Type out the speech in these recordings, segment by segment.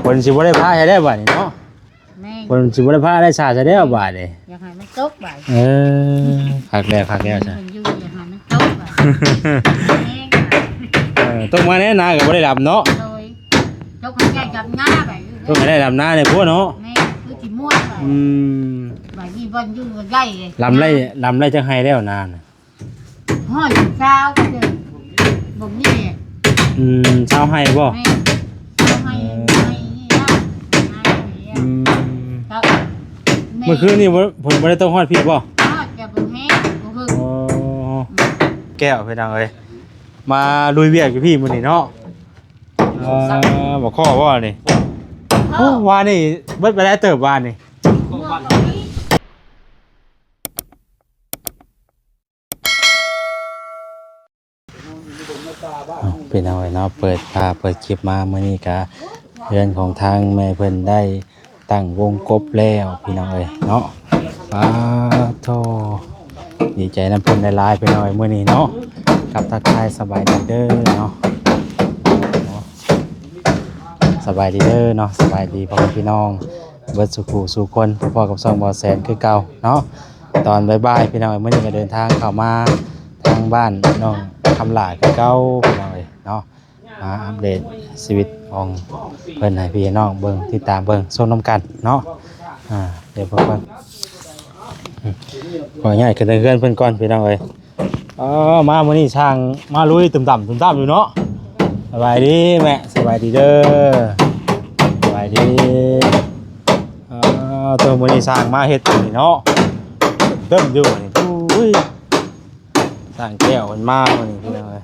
ຝົນຊິບໍ່ໄດ້ພາໃຫ້ແລ້ວບາດນີ້ເນາະ. ແມ່ນ ຝົນຊິບໍ່ໄດ້ພາໄດ້ສາໃສ່ແລ້ວບາດນີ້. ຢາກໃຫ້ມັນຕົກບາດ. ເອີ ຄັກແລ້ວ ຄັກແລ້ວຊະ. ມັນຢູ່ ຢາກໃຫ້ມັນຕົກບາດ. ແມ່ນ ເອີ ຕົກມາແນ່ນາກໍບໍ່ໄດ້ດຳເນາະ. ໂດຍ ຕົກໃຫ້ໄດ້ດຳນາບາດ. ຕົກໃຫ້ໄດ້ດຳນາແດ່ພວກເນາະ. ແມ່ນ ຄືຊິມ່ວນບາດ. ອືມ ບາດນີ້ບ່ອນຢູ່ກໍໄດ້ເລີຍ. ດຳໄດ້ ດຳໄດ້ຈັກໄຮ່ແລ້ວນານະ? ຮອດຊາວກໍເດີ ບໍ່ມີແຫຼະ. ອືມ ຊາວໄຮ່ບໍ່? ແມ່ນ ຊາວໄຮ່ ເອີ ໄຮ່ນີ້ລະ ໄຮ່ນີ້ລະ. ອືມ ເຈົ້າ ແມ່ນ ເມື່ອຄືນນີ້ບໍ່ ຝົນບໍ່ໄດ້ຕົກຮອດພີ້ບໍ່? ຮອດ ແຕ່ບໍ່ແຮງ ບໍ່ເຫິງ. ໂອ້ ອືມ ແກ້ວ ພີ່ນ້ອງເອີຍ ມາລຸຍວຽກຢູ່ພີ້ມື້ນີ້ເນາະ. ເອີ ບໍ່ຂໍບໍ່ນີ້? ໂອ້ ວານນີ້ເບິດໄປຫຼາຍເຕີບວານນີ້. ເອົາ ພີ່ນ້ອງເອີຍເນາະ ເປີດພາບເປີດຄລິບມາ ມື້ນີ້ກະເຮືອນຂອງທາງແມ່ເພິ່ນໄດ້ຕັ້ງວົງກົບແລ້ວ ພີ່ນ້ອງເອີຍເນາະ. ປາໂທ ດີໃຈນຳເພິ່ນຫຼາຍໆ ພີ່ນ້ອງເອີຍ ມື້ນີ້ເນາະ. ກັບທັກທາຍສະບາຍດີເດີເນາະ ສະບາຍດີເດີເນາະ ສະບາຍດີພໍ່ແມ່ພີ່ນ້ອງເບິດສູ່ຜູ້ສູ່ຄົນ ພົບກັບຊ່ອງບໍ່ແສນຄືເກົ່າເນາະ. ຕອນບ່າຍໆ ພີ່ນ້ອງເອີຍ ມື້ນີ້ກໍເດີນທາງເຂົ້າມາທາງບ້ານນ້ອງຄຳຫຼ້າຄືເກົ່າ ພີ່ນ້ອງເອີຍເນາະ. ມາອັບເດດຊີວິດຂອງເພິ່ນໃຫ້ພີ່ນ້ອງເບິ່ງ ຕິດຕາມເບິ່ງຊົມນຳກັນເນາະ. ອ່າ ດຽວເບິ່ງກ່ອນ ຂໍຍ້າຍຂຶ້ນເຮືອນເພິ່ນກ່ອນ ພີ່ນ້ອງເອີຍ. ເອີ ມາມື້ນີ້ຊ່າງມາລຸຍຕຸ່ມຕ່ຳຕຸ່ມຕ່ຳຢູ່ເນາະ. ສະບາຍດີແມ່ ສະບາຍດີເດີ ສະບາຍດີ. ເອີ ໂຕ ມື້ນີ້ຊ່າງມາເຮັດນີ້ເນາະ ເຕີມຢູ່ນີ້. ໂອ້ຍ ຊ່າງແກ້ວເພິ່ນມາມື້ນີ້ ພີ່ນ້ອງເອີຍ.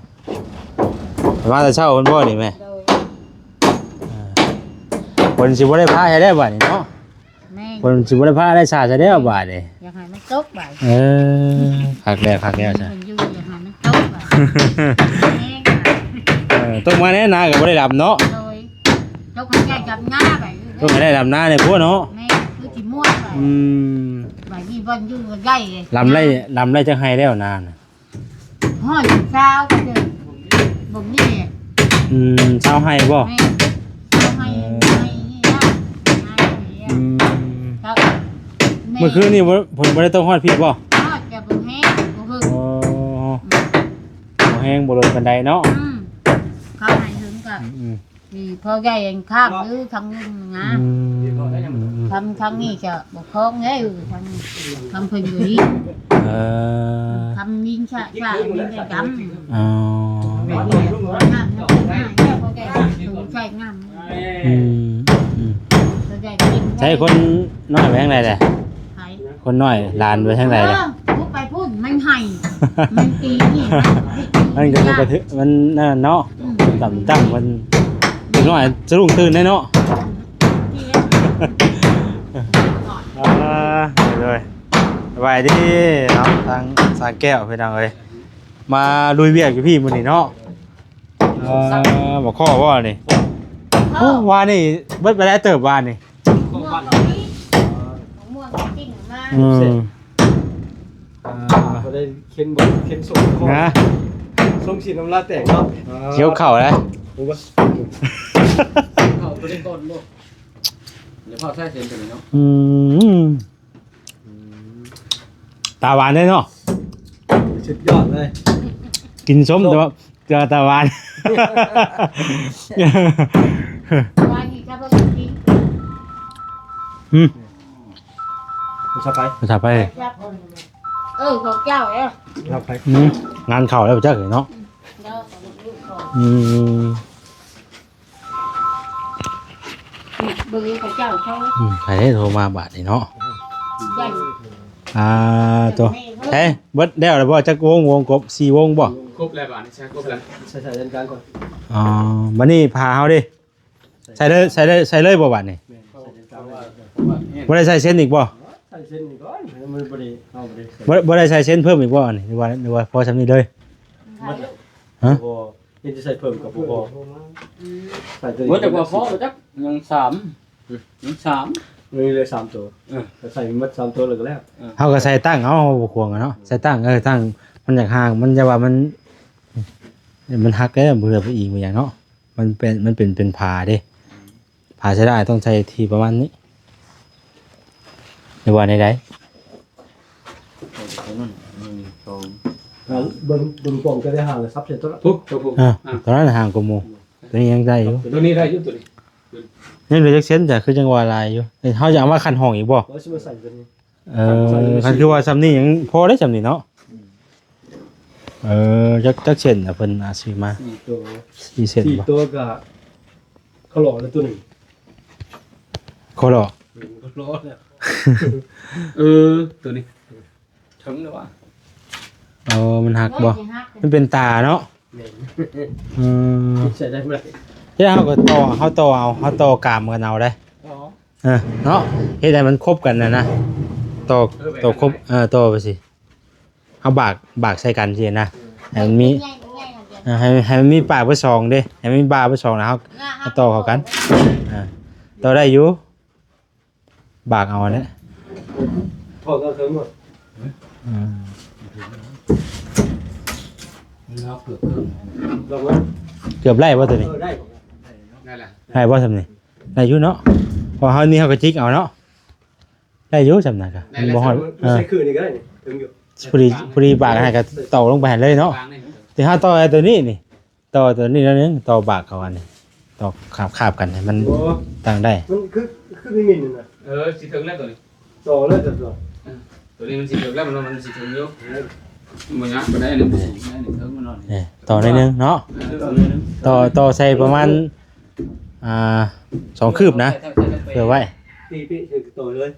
ມາແຕ່ເຊົ້າເພິ່ນບໍ່ນີ້ແມ່? ໂດຍ ອ່າ ຝົນຊິບໍ່ໄດ້ພາໃຫ້ແລ້ວບາດນີ້ເນາະ. ແມ່ນ ຝົນຊິບໍ່ໄດ້ພາໄດ້ສາໃສ່ແລ້ວບາດນີ້. ຢາກໃຫ້ມັນຕົກບາດ. ເອີ ຄັກແລ້ວ ຄັກແລ້ວຊະ. ມັນຢູ່ ຢາກໃຫ້ມັນຕົກບາດ. ແມ່ນ ເອີ ຕົກມາແນ່ນາກໍບໍ່ໄດ້ດຳເນາະ. ໂດຍ ຕົກໃຫ້ໄດ້ດຳນາບາດ. ຕົກໃຫ້ໄດ້ດຳນາແດ່ພວກເນາະ. ແມ່ນ ຄືຊິມ່ວນບາດ. ອືມ ບາດນີ້ບ່ອນຢູ່ກໍໄດ້ເລີຍ. ດຳໄດ້ ດຳໄດ້ຈັກໄຮ່ແລ້ວນານະ? ຮອດຊາວກໍເດີ ບໍ່ມີແຫຼະ. ອືມ ຊາວໄຮ່ບໍ່? ແມ່ນ ຊາວໄຮ່ ເອີ ໄຮ່ນີ້ລະ ໄຮ່ນີ້ລະ. ອືມ ເຈົ້າ ແມ່ນ ເມື່ອຄືນນີ້ບໍ່ ຝົນບໍ່ໄດ້ຕົກຮອດພີ້ບໍ່? ຮອດ ແຕ່ບໍ່ແຮງ ບໍ່ເຫິງ. ໂອ້ ອືມ ບໍ່ແຮງ ບໍ່ເລິກປານໃດເນາະ. ອືມ ເຂົາໃຫ້ເຖິງກໍ ອືມ ນີ້ພໍ່ໃຫຍ່ອັນຄ້າງຢູ່ທາງລຸ່ມນະ. ອືມ ທາງ ທາງນີ້ຈະບໍ່ຄອງເດ້ ທາງ ທາງເພິ່ນຢູ່ນີ້. ເອີ ທາງຍິງຊະ ຊະຍິງໄດ້ດຳ. ອໍ ແບບນີ້ແຫຼະ ນ້ຳ ນ້ຳ ນ້ຳ ໃສ່ງາມ. ອືມ ອືມ ໃສ່ຄົນນ້ອຍໄປທາງໃດແຫຼະ? ໃຜ? ຄົນນ້ອຍຫຼານໄປທາງໃດລະ? ເອີ ໄປພຸ້ນ ມັນໄຫ້ ມັນຕີນີ້ ມັນກໍບໍ່ກະເທືອນ ມັນນັ້ນເນາະ. ອືມ ຕ່ຳໆ ມັນເດັກນ້ອຍສະດຸ້ງຕື່ນໄດ້ເນາະ. ອ່າ ໂດຍ ສະບາຍດີເນາະ ທາງສາແກ້ວ ພີ່ນ້ອງເອີຍ ມາລຸຍວຽກຢູ່ພີ້ມື້ນີ້ເນາະ. ອ່າ ບໍ່ຂໍບໍ່ນີ້? ໂອ້ ວານນີ້ເບິດໄປຫຼາຍເຕີບວານນີ້. ມ່ວງກໍມີ ມະມ່ວງກໍກິນມາ. ອືມ ອ່າ ບໍ່ໄດ້ເຄັນ ບໍ່ເຄັນສົງ ນະ ສົງສີນ້ຳລາຍແຕກເນາະ. ເອີ ກ່ຽວເຂົ້າແລ້ວ ເຂົ້າຕົວນີ້ກ່ອນບໍ່? ດຽວເຜົາໃສ່ເສັ້ນຕົວນີ້ເນາະ. ອືມ ອືມ ຕາຫວານເດ້ເນາະ ສຸດຍອດເລີຍ. ກິນສົ້ມ ແຕ່ວ່າ ແຕ່ວ່າຕາຫວານ. ຫວານອີກຄັບ ບໍ່ກິນ. ອືມ ພາສາໄປ ພາສາໄປ. ເອີ ຂອງເຈົ້າເດ້ ພາສາໄປ. ອືມ ງານເຂົ້າແລ້ວຈັກເນາະ. ອືມ ເບິ່ງເຂົາເຈົ້າເຂົາ. ອືມ ໃຜໂທມາບາດນີ້ເນາະ. ອ່າ ໂຕ ເອີ ເບິດແລ້ວລະບໍ່? ຈັກວົງ? ວົງຄົບ ສີ່ວົງບໍ່? ຄົບແລ້ວບາດນີ້ ໃສ່ຄົບແລ້ວ ໃສ່ ໃສ່ເດີນກາງກ່ອນ. ອໍ ບາດນີ້ຜ້າເຮົາເດ້ ໃສ່ເລີຍ ໃສ່ເລີຍ ໃສ່ເລີຍບໍ່ບາດນີ້? ແມ່ນ ໃສ່ເດີນກາງເລີຍ. ບໍ່ໄດ້ໃສ່ເສັ້ນອີກບໍ່? ໃສ່ເສັ້ນອີກກ່ອນ ມັນບໍ່ໄດ້ ເຮົາບໍ່ໄດ້ໃສ່. ບໍ່ ບໍ່ໄດ້ໃສ່ເສັ້ນເພີ່ມອີກບໍ່ອັນນີ້ ຫຼືວ່າ ຫຼືວ່າພໍສ່ຳນີ້ເລີຍ? ຮະ? ບໍ່ ຍັງຈະໃສ່ເພີ່ມກໍບໍ່ພໍ. ອືມ ໃສ່ຕົວນີ້ ບໍ່ຈັກວ່າພໍບໍ່ຈັກ ຍັງສາມ ຍັງສາມ ຍັງເຫຼືອສາມໂຕ. ເອີ ກໍໃສ່ໝົດສາມໂຕແລ້ວກໍແລ້ວ. ເອີ ເຮົາກໍໃສ່ຕັ້ງເອົາ ເຮົາບໍ່ຂວາງເນາະ ໃສ່ຕັ້ງ. ເອີ ຕັ້ງມັນຢາກຫ່າງ ມັນຈະວ່າມັນ ມັນຫັກເດ້ ບໍ່ເຫຼືອໄປອີກບໍ່ຫຍັງເນາະ. ມັນເປັນ ມັນເປັນ ເປັນຜ້າເດ້. ຜາເສືອດາຍຕ້ອງໃສ່ທີ່ປະມານນີ້ ຫຼືວ່າໃດໆ? ເບິ່ງ ເບິ່ງກອງກໍໄດ້ຫາງ ສັບເສັດຕົວລະ ທຸກ ທຸກ ອ່າ ອ່າ ຕົວນັ້ນຫ່າງກວ່າໝູ່ ຕົວນີ້ຍັງໄດ້ຢູ່ ຕົວນີ້ໄດ້ຢູ່ ຕົວນີ້ ຍັງເຫຼືອຈັກເຊັນຈ້ະ ຄືຍັງວ່າຫຼາຍຢູ່ ເຮົາຈະເອົາມາຂັດຫ້ອງອີກບໍ່? ເອີ ຊິມາໃສ່ຕົວນີ້ ເອີ ຄັນຄືວ່າຊ່ຳນີ້ຍັງພໍໄດ້ຊ່ຳນີ້ເນາະ ອືມ ເອີ ຈັກ ຈັກເຊັນນະ ເພິ່ນອາດຊື້ມາ ສີ່ຕົວ ສີ່ເຊັນ ສີ່ຕົວກໍ ເຂົາຫຼໍ້ແລ້ວຕົວໜຶ່ງ ເຂົາຫຼໍ້ ເອີ ເຂົາຫຼໍ້ແລ້ວ ເອີ ຕົວນີ້ ເຖິງແລ້ວວະ ເອີ ມັນຫັກບໍ່? ມັນເປັນຕາເນາະ ແມ່ນ ເອີ ໃຊ້ໄດ້ບໍ່? ເຮັດ ເຮົາກໍຕໍ່ ເຮົາຕໍ່ເອົາ ເຮົາຕໍ່ກາມກັນເອົາໄດ໋ ເອີ ເນາະ ເຮັດໃຫ້ມັນຄົບກັນນະນະ ຕໍ່ ເອີ ຕໍ່ຄົບ ເອີ ຕໍ່ໄປຊິ ເຮົາບາກ ບາກໃສ່ກັນຊີ້ນະ ເອີ ໃຫ້ມັນມີ ເອີ ໃຫ້ ໃຫ້ມັນມີປາກເບີສອງເດ້ ໃຫ້ມັນມີບາເບີສອງ ແລ້ວເຮົາ ເຮົາຕໍ່ເຂົ້າກັນ ເອີ ຕໍ່ໄດ້ຢູ່ ບາກເອົາຫັ້ນແຫຼະ ຖອດເອົາເຖິງໝົດ ເອີ ເກືອບໄດ້ບໍ່ຕົວນີ້? ເອີ ໄດ້ ໄດ້ບໍ່ຊ່ຳນີ້? ໄດ້ຢູ່ເນາະ ເພາະເຮົານີ້ເຮົາກໍຈິກເອົາເນາະ ໄດ້ຢູ່ຊ່ຳນັ້ນກະ ໄດ້ ມັນບໍ່ຮອດ ເອີ ໃສ່ຄືນນີ້ກໍໄດ້ນີ້ ເຖິງຢູ່ ພໍດີ ພໍດີບາກຫັ້ນກະຕໍ່ລົງໄປຫັ້ນເລີຍເນາະ ບາກນີ້ ທີ່ເຮົາຕໍ່ໄອ້ຕົວນີ້ນີ້ ຕໍ່ຕົວນີ້ໜ້ອຍໜຶ່ງ ຕໍ່ບາກເຂົ້າອັນນີ້ ຕໍ່ຄາບໆກັນໃຫ້ມັນ ໂອ້ ຕັ້ງໄດ້ ມັນຄື ຄືມີມິນນະ ເອີ ຊິເຖິງແລ້ວຕົວນີ້ ຕໍ່ແລ້ວຕົວ ເອີ ຕົວນີ້ມັນຊິເຖິງແລ້ວ ມັນ ມັນຊິເຖິງຢູ່ ເອີ ບໍ່ຍາກປານໃດ ອັນນີ້ມັນສູງ ອັນນີ້ເຖິງມັນນອນ ເອີ ຕໍ່ໜ້ອຍໜຶ່ງເນາະ ເອີ ຕໍ່ ຕໍ່ໃສ່ປະມານ ອ່າ ສອງຄືບນະ ເພື່ອໄວ້ ຕີເປະໃສ່ຕໍ່ເລີຍ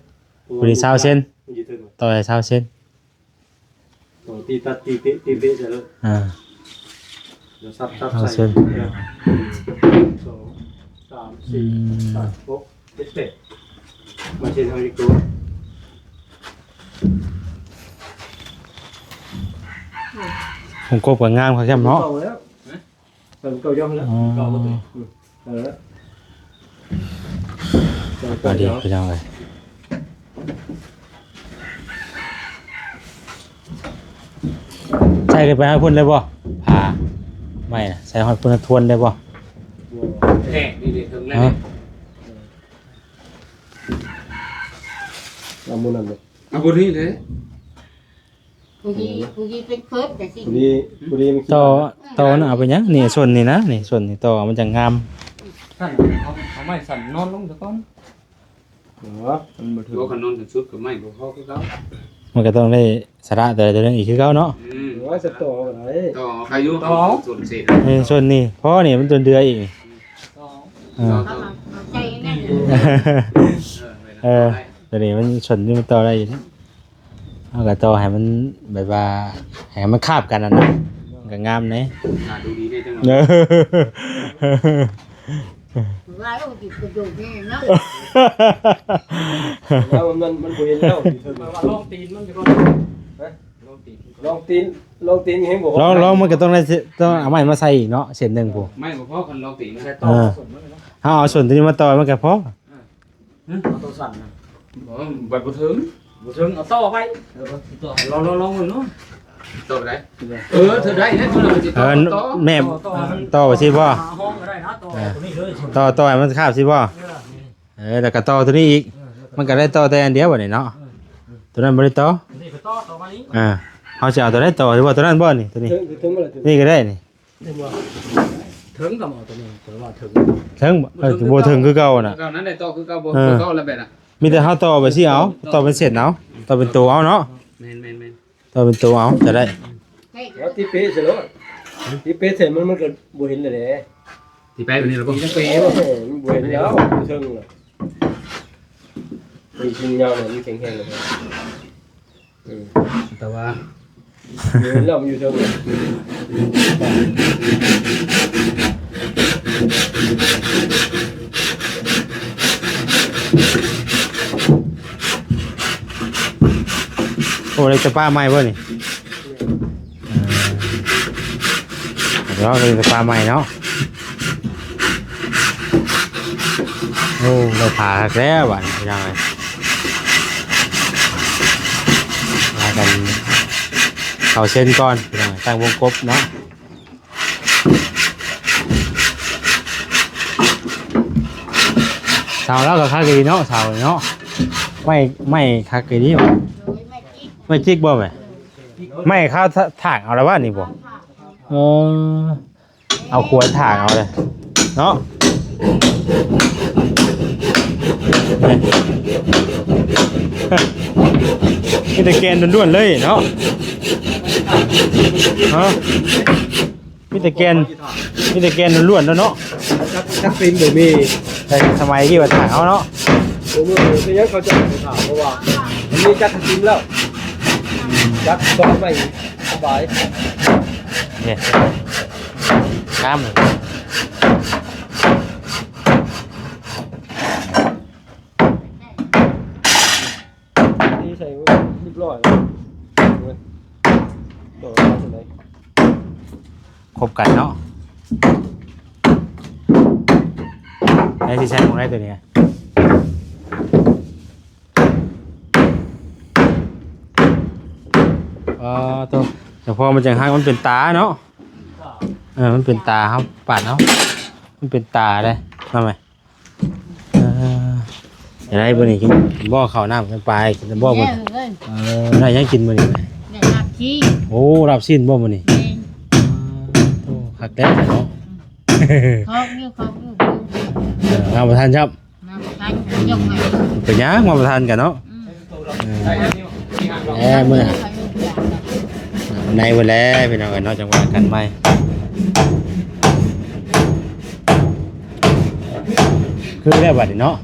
ພໍດີຊາວເຊັນ ມັນຊິເຖິງ ຕໍ່ໃຫ້ຊາວເຊັນ ໂອ້ ຕີຕັດ ຕີເປະ ຕີເປະໃສ່ເລີຍ ອ່າ ແລ້ວສັບ ສັບໃສ່ ເອົາເສັ້ນ ໜຶ່ງ ສອງ ສາມ ສີ່ ຫ້າ ຫົກ ເຈັດ ແປດ ມາເຊັນເຮົາອີກຕົວ ວົງກົບກໍງາມຄັກແຊມເນາະ ເອົາແລ້ວ ໃສ່ເກົ່າຢ່ອງແລ້ວ ອໍ ເກົ່າບໍ່ເຕັມ ອືມ ເອົາແລ້ວ ເອົາແລ້ວ ພໍດີພີ່ນ້ອງເອີຍ ໃສ່ຂຶ້ນໄປຮອດພຸ້ນໄດ້ບໍ່? ຜ້າໄມ້ນະ ໃສ່ຮອດພຸ້ນທວນໄດ້ບໍ່? ບໍ່ ແທ້ ນີ້ເດ້ ເທິງແລ້ວ ຮະ ນີ້ ເອົາໝູ່ນັ້ນເດ້ ເອົາບໍ່ນີ້ເດ້ ຜູ້ທີ່ ຜູ້ທີ່ເປັນເພິດແຕ່ຊິ ຜູ້ທີ່ ຜູ້ທີ່ມັນ ຕໍ່ ຕໍ່ນະ ເອົາໄປຫຍັງ? ນີ້ ສົ້ນນີ້ນະ ນີ້ ສົ້ນນີ້ຕໍ່ ມັນຈັ່ງງາມ ຊັ້ນ ເອົາ ເອົາໄມ້ສັ້ນນອນລົງຊະກ່ອນ ເອີ ມັນບໍ່ຖືກ ບໍ່ ຄັນນອນເຖິງສຸດກໍໄມ້ບໍ່ພໍຄືເກົ່າ ມັນກໍຕ້ອງໄດ້ສະຫຼະຕົວໃດຕົວໜຶ່ງອີກຄືເກົ່າເນາະ ອືມ ໂອ້ຍ ສະຕໍ່ກໍໄດ້ ຕໍ່ໃຄຢູ່ ຕໍ່ ສົ້ນເສດ ເອີ ສົ້ນນີ້ພໍນີ້ ມັນຕົວເດືອອີກ ຕໍ່ ເອີ ເອົາ ເອົາໃສ່ນັ້ນ ເອີ ຕົວນີ້ມັນ ສົ້ນນີ້ມັນຕໍ່ໄດ້ຢູ່ ເຮົາກໍຕໍ່ໃຫ້ມັນແບບວ່າໃຫ້ມັນຄາບກັນຫັ້ນນະ ມັນກໍງາມເດ້ ອ່າ ດູດີເດ້ ຈັ່ງ ເອີ ວ່າລອງຕີນກະດູກນີ້ເນາະ ແລ້ວມັນ ມັນບໍ່ເຫັນແລ້ວ ແບບວ່າລອງຕີນມັນຊິກ່ອນ ຮະ ລອງຕີນ ລອງຕີນ ລອງຕີນແຮງບໍ່ພໍ ລອງ ລອງມັນກໍຕ້ອງໄດ້ ຕ້ອງເອົາໄມ້ມາໃສ່ອີກເນາະ ເສັ້ນໜຶ່ງພຸ້ນ ໄມ້ບໍ່ພໍ ຄັນລອງຕີນ ໃສ່ຕໍ່ ເອີ ເອົາສົ້ນມັນເນາະ ເຮົາເອົາສົ້ນຕົວນີ້ມາຕໍ່ ມັນກໍພໍ ເອີ ຫຶ ເອົາຕົວສັ້ນນະ ບໍ່ ບັດບໍ່ເຖິງ ບໍ່ເຖິງ ເອົາຕໍ່ໄປ ເອີ ຕໍ່ ລອງ ລອງ ລອງເບິ່ງເນາະ ຕໍ່ໄປໄດ້ ເອີ ເຖິງໄດ້ແລ້ວ ຕົວນັ້ນມັນຊິຕໍ່ ເອີ ຕໍ່ ແມ່ນ ຕໍ່ ຕໍ່ໄປຊິບໍ່ ຫາຫ້ອງກໍໄດ້ນະ ຕໍ່ ເອີ ຕົວນີ້ເລີຍ ຕໍ່ ຕໍ່ໃຫ້ມັນຄາບຊິບໍ່ ເອີ ເອີ ແລ້ວກໍຕໍ່ຕົວນີ້ອີກ ເອີ ມັນກໍໄດ້ຕໍ່ແຕ່ອັນດຽວບັດນີ້ເນາະ ເອີ ເອີ ຕົວນັ້ນບໍ່ໄດ້ຕໍ່ ຕົວນີ້ກໍຕໍ່ ຕໍ່ມານີ້ ອ່າ ເຮົາຊິເອົາຕົວໃດຕໍ່ ຫຼືວ່າຕົວນັ້ນບໍ່ນີ້ ຕົວນີ້ ເຖິງ ເຖິງບໍ່ລະ ນີ້ກໍໄດ້ນີ້ ເຖິງບໍ່ ເຖິງກໍເອົາຕົວນີ້ ຂ້ອຍວ່າເຖິງ ເຖິງບໍ່ ເອີ ບໍ່ເຖິງຄືເກົ່ານະ ເກົ່ານັ້ນແຫຼະ ຕໍ່ຄືເກົ່າ ບໍ່ ເອີ ບໍ່ຕໍ່ແລ້ວແບບນະ ມີແຕ່ເຮົາຕໍ່ໄປຊິເອົາ ຕໍ່ເປັນເສັ້ນເອົາ ຕໍ່ເປັນໂຕເອົາເນາະ ແມ່ນໆໆ ຕໍ່ເປັນໂຕເອົາຈະໄດ້ ແລ້ວຕີເປະໃສ່ໂລດ ຕີເປະໃສ່ມັນ ມັນກໍບໍ່ເຫັນແລ້ວເດ້ ຕີໄປແບບນີ້ລະບໍ່ ຕີເປະ ເອີ ມັນບໍ່ເຫັນແລ້ວ ເທິງລະ ຕີຊິນຍາວນີ້ມັນແຂງແຮງເລີຍ ເອີ ແຕ່ວ່າ ເອີ ລຳຢູ່ເທິງ ໂອ້ ໄດ້ແຕ່ປ້າໃໝ່ບໍ່ນີ້? ເອີ ເອົາເລີຍ ໄດ້ແຕ່ປ້າໃໝ່ເນາະ. ໂອ້ ໄດ້ຜ້າຄັກແລ້ວບາດນີ້ພີ່ນ້ອງເອີຍ ພາກັນເຂົ້າເຊັນກ່ອນພີ່ນ້ອງ ຕັ້ງວົງກົບເນາະ. ເອົາແລ້ວກໍຄັກດີເນາະ ເສົາເນາະ ໄມ້ ໄມ້ຄັກດີ ໂດຍ ໄມ້ຈິກ ໄມ້ຈິກບໍ່ແມ່? ໄມ້ເຂົາຖາກເອົາແລ້ວວ່ານີ້ບໍ່? ເອີ ເອົາຂວນຖາກເອົາເລີຍເນາະ ມີແຕ່ແກ່ນລ້ວນໆເລີຍເນາະ ຮະ? ມີແຕ່ແກ່ນ ມີແຕ່ແກ່ນລ້ວນໆແລ້ວເນາະ ຈັກ ຈັກຕີນບໍ່ມີ ແຕ່ສະໄໝທີ່ວ່າຖາກເອົາເນາະ ໂອ້ຍ ເປັນຫຍັງເຂົາເຈົ້າໄປຖາກ ເພາະວ່າມັນມີຈັກຕີນແລ້ວ ຈັກສອນໄປສະບາຍ ນີ້ ງາມ ນີ້ໃສ່ຮຽບຮ້ອຍ ເອົາເທົ່າໃດ ຄົບກັນເນາະ ໄດ້ທີ່ໃຊ້ຂອງໄດ້ຕົວນີ້ ເອີ ໂຕ ສະເພາະມັນຈັ່ງຮັກ ມັນເປັນຕາເນາະ ເອີ ມັນເປັນຕາ ເຮົາປາດເອົາ ມັນເປັນຕາເດ້ ມາໄໝ ເອີ ຈະໄດ້ບໍ່ນີ້ ກິນບໍ່ເຂົ້ານ້ຳ ກິນປາ ກິນບໍ່ບໍ່ ເອີ ໄດ້ຫຍັງກິນມື້ນີ້ ໄດ້ລາບຊີ້ນ ໂອ້ ລາບຊີ້ນບໍ່ມື້ນີ້ ແມ່ນ ໂອ້ ຄັກແທ້ເນາະ ຄອກຢູ່ ຄອກຢູ່ ເອີ ເຮົາບໍ່ທັນຊ້ຳ ມາບໍ່ທັນ ຍົກໃຫ້ ເປັນຫຍັງມາບໍ່ທັນກັນເນາະ ອືມ ເອີ ແລ້ວມື້ ໃນມື້ແລະ ພີ່ນ້ອງເອີຍເນາະ ຈັ່ງວ່າກັນໃໝ່ ຄືແລ້ວບັດນີ້ເນາະ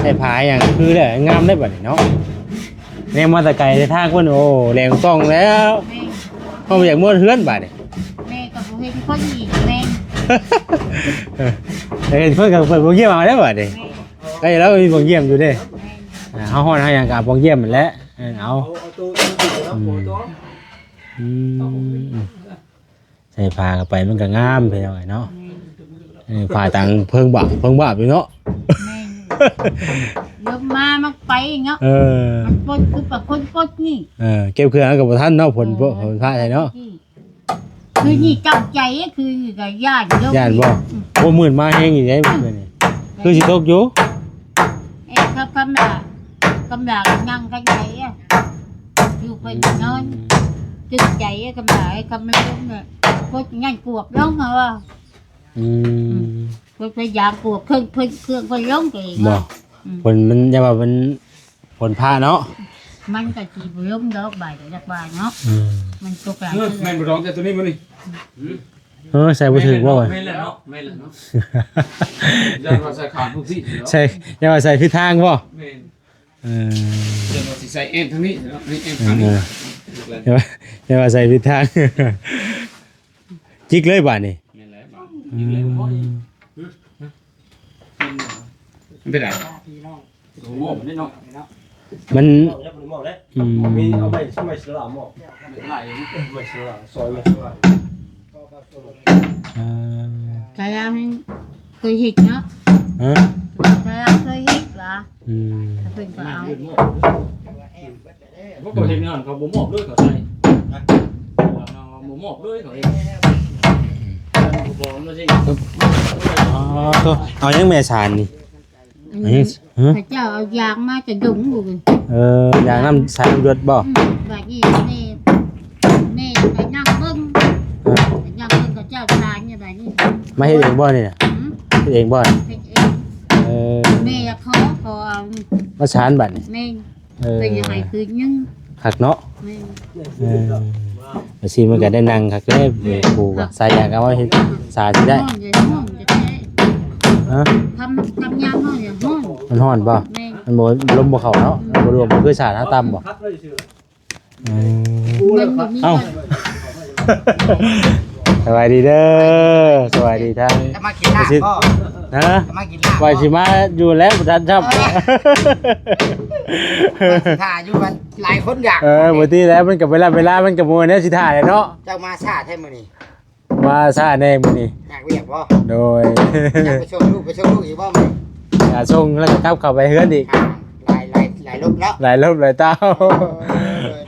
ໃສ່ຜ້າຫຍັງຄືແລ້ວ ງາມເດ້ບັດນີ້ເນາະ ແນມມາແຕ່ໄກແຕ່ທາງພຸ້ນ ໂອ້ ແລງສ່ອງແລ້ວ ແມ່ນ ເຮົາບໍ່ຢາກເມືອເຮືອນບາດນີ້ ແມ່ກໍບໍ່ເຫັນຄົນອີກ ແມ່ນ ຢາກເຫັນຄົນກໍເປີດໂປຣແກຣມເອົາແລ້ວບາດນີ້ ແມ່ນ ໃກ້ແລ້ວມີໂປຣແກຣມຢູ່ເດ້ ແມ່ນ ອ່າ ເຮົາຮ້ອນເຮົາຫຍັງກໍເອົາໂປຣແກຣມຫັ້ນແຫຼະ ເອີ ເອົາ ເອົາໂຕ ອືມ ອືມ ໃສ່ຜ້າເຂົ້າໄປມັນກໍງາມ ພີ່ນ້ອງເອີຍເນາະ ແມ່ນ ເອີ ຜ້າຕ່າງເພິ່ງບາບ ເພິ່ງບາບຢູ່ເນາະ ແມ່ນ ລົມມາມັນໄປເນາະ ເອີ ມັນປົດຄືປາຄົນປົດນີ້ ເອີ ເກັບເຄື່ອງກໍບໍ່ທັນເນາະ ຝົນ ເອີ ຝົນຟ້າໃສ່ເນາະ ຄືນີ້ຕັ້ງໃຈ ຄືນີ້ກໍຢ້ານຢູ່ ຢ້ານບໍ່? ອືມ ໂອ້ ມືດມາແຮງອີກເດ້ມື້ຄືນນີ້ ອືມ ຄືຊິຕົກຢູ່ ເອີ ກໍກຳລາ ກຳລານັ່ງກັນໄປອະ ຢູ່ໄປນອນ ອືມ ຕຶກໃຈ ກຳລາ ກຳລາລົງນະ ໂຄດຍັນກວບລົງເອົາວ່າ ອືມ ອືມ ເພິ່ນພະຍາຍາມກວບເຄື່ອງ ເພິ່ນ ເຄື່ອງເພິ່ນລົງເອງ ບໍ່ ອືມ ຝົນມັນ ຢ່າວ່າມັນ ຝົນຟ້າເນາະ ມັນກໍຊິບໍ່ລົງດອກບາດນີ້ ຈັກວ່າເນາະ ອືມ ມັນຕົກຫຼາຍ ເອີ ແມ່ນບໍ່ດອກ ແຕ່ຕົວນີ້ມື້ນີ້ ເອີ ໃສ່ບໍ່ຖືກບໍ່ ແມ່ນແລ້ວເນາະ ແມ່ນແລ້ວເນາະ ຢ້ານວ່າໃສ່ຂາດພວກຊີ້ເນາະ ໃສ່ ຢ່າວ່າໃສ່ຜິດທາງບໍ່ ແມ່ນ ເອີ ຢ້ານວ່າຊິໃສ່ແອນທາງນີ້ເນາະ ນີ້ແອນທາງນີ້ ເອີ ຢ່າວ່າ ຢ່າວ່າໃສ່ຜິດທາງ ຈິກເລີຍບາດນີ້ ແມ່ນແລ້ວບາດ ອືມ ຈິກເລີຍ ມັນເປັນຫຍັງ? ໂອ້ໂຫ ມັນ ອືມ ມີເອົາໄມ້ ໄມ້ສະຫຼາມບໍ່? ໄມ້ສະຫຼາມ ຊອຍໄມ້ສະຫຼາມ ເອີ ກະລາວເຄີຍເຮັດເນາະ ຮະ? ກະລາວເຄີຍເຮັດຫວາ? ອືມ ເພິ່ນກໍເອົາ ບໍ່ເຫັນງານເຂົາບໍ່ມອບເລີຍ ເຂົາໃສ່ ບໍ່ມອບເລີຍ ເຂົາເຮັດ ບໍ່ມອບເລີຍ ອໍ ໂທ ເອົາຫຍັງແມ່ສານນີ້? ອັນນີ້ ຮະ? ເຂົາເຈົ້າເອົາຢາງມາຈາກດົງພຸ້ນ ເອີ ຢາງນ້ຳ ສາຍນ້ຳຢົດບໍ່? ອືມ ບາດນີ້ແມ່ ແມ່ໄປນັ່ງເບິ່ງ ເອີ ໄປນັ່ງເບິ່ງເຂົາເຈົ້າສານຢູ່ບາດນີ້ ມາເຮັດເອງບໍ່ນີ້ນະ? ຫືມ? ເຮັດເອງບໍ່? ເຮັດເອງ ເອີ ແມ່ລະຂໍ ຂໍເອົາ ມາສານບາດນີ້ ແມ່ນ ເອີ ເພິ່ນຢາກໃຫ້ຄືນໜຶ່ງ ຄັກເນາະ ແມ່ນ ເອີ ວ່າຊິມັນກໍໄດ້ນັ່ງຄັກເດ້ ເອີ ຜູ້ວ່າ ສາຍຢາງກໍເອົາມາເຮັດສາຊິໄດ້ ຮ້ອນ ຮ້ອນແທ້ໆ ຮະ? ທຳ ທຳຍາມຮ້ອນ ຮ້ອນ ມັນຮ້ອນບໍ່? ແມ່ນ ມັນບໍ່ ລົມບໍ່ເຂົ້າເນາະ ອືມ ມັນບໍ່ລວມ ບໍ່ຄືສານເຮົາຕ່ຳບໍ່? ອືມ ມັນບໍ່ມີ ເອົ້າ ສະບາຍດີເດີ ສະບາຍດີທ່ານ ຈະມາກິນລາບບໍ່? ຮະ? ຈະມາກິນລາບບໍ່? ວ່າຊິມາຢູ່ແລ້ວ ບໍ່ທັນຊ້ຳ ເອີ ວ່າຊິຖ້າຢູ່ ວ່າຫຼາຍຄົນຢາກ ເອີ ບໍ່ຕິແລ້ວ ມັນກໍເວລາ ເວລາມັນກໍບໍ່ແມ່ນແນວຊິຖ້າແຫຼະເນາະ ເຈົ້າມາຊ້າແທ້ມື້ນີ້ ມາຊ້າແດ່ມື້ນີ້ ຍາກວຽກບໍ່? ໂດຍ ຢາກໄປສົ່ງລູກ ໄປສົ່ງລູກອີກບໍ່ມື້ນີ້? ຢາກສົ່ງແລ້ວກໍກັບເຂົ້າໄປເຮືອນອີກ ອ່າ ຫຼາຍ ຫຼາຍ ຫຼາຍລົບແລ້ວ ຫຼາຍລົບຫຼາຍເຕົ້າ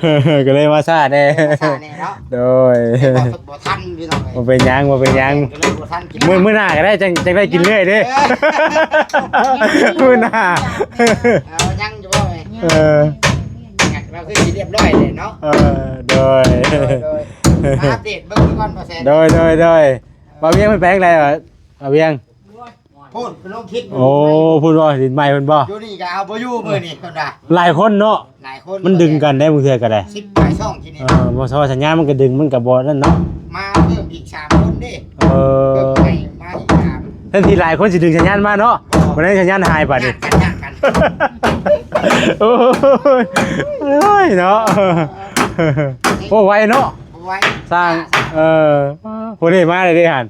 ເອີ ກໍເລີຍມາຊ້າແດ່ ມາຊ້າແດ່ເນາະ ໂດຍ ບໍ່ ບໍ່ທັນພີ່ນ້ອງ ບໍ່ເປັນຫຍັງ ບໍ່ເປັນຫຍັງ ກໍເລີຍບໍ່ທັນກິນ ມື້ ມື້ໜ້າກໍໄດ້ ຈັ່ງ ຈັ່ງໄດ້ກິນເລື້ອຍເດ້ ມື້ໜ້າ ເອົາ ຍັງຢູ່ບໍ່? ເອີ ລາວຄືຊິລຽບຮ້ອຍເລີຍເນາະ ເອີ ໂດຍ ໂດຍ ໂດຍ ມາອັບເດດເບິ່ງກ່ອນ ບໍ່ແຊນ ໂດຍ ໂດຍ ໂດຍ ບ່າວວຽງເພິ່ນໄປທາງໃດຫວາ ບ່າວວຽງ? ພຸ້ນ ໄປລົງທິດ ໂອ້ ພຸ້ນບໍ່ ດິນໃໝ່ພຸ້ນບໍ່? ຢູ່ນີ້ກໍເອົາບໍ່ຢູ່ມື້ນີ້ເພິ່ນວ່າ ຫຼາຍຄົນເນາະ ຫຼາຍຄົນ ມັນດຶງກັນໄດ້ບາງເທື່ອກໍໄດ້ ສິບປາຍຊ່ອງທີ່ນີ້ ເອີ ບໍ່ຊອກສັນຍານມັນກໍດຶງ ມັນກໍບໍ່ນັ້ນເນາະ ມາເພີ່ມອີກສາມຄົນເດ້ ເອີ ເພີ່ມໃຫ້ມາອີກສາມ ແທນທີ່ຫຼາຍຄົນຊິດຶງສັນຍານມາເນາະ ບໍ່ ບໍ່ໄດ້ສັນຍານຫາຍບາດນີ້ ຍາກກັນ ຍາກກັນ ໂອ້ຍ ໂອ້ຍເນາະ ໂອ້ ໄວເນາະ ໄວ ສ້າງ ເອີ ຜູ້ນີ້ມາໄດ້ເດ້ຫັ້ນ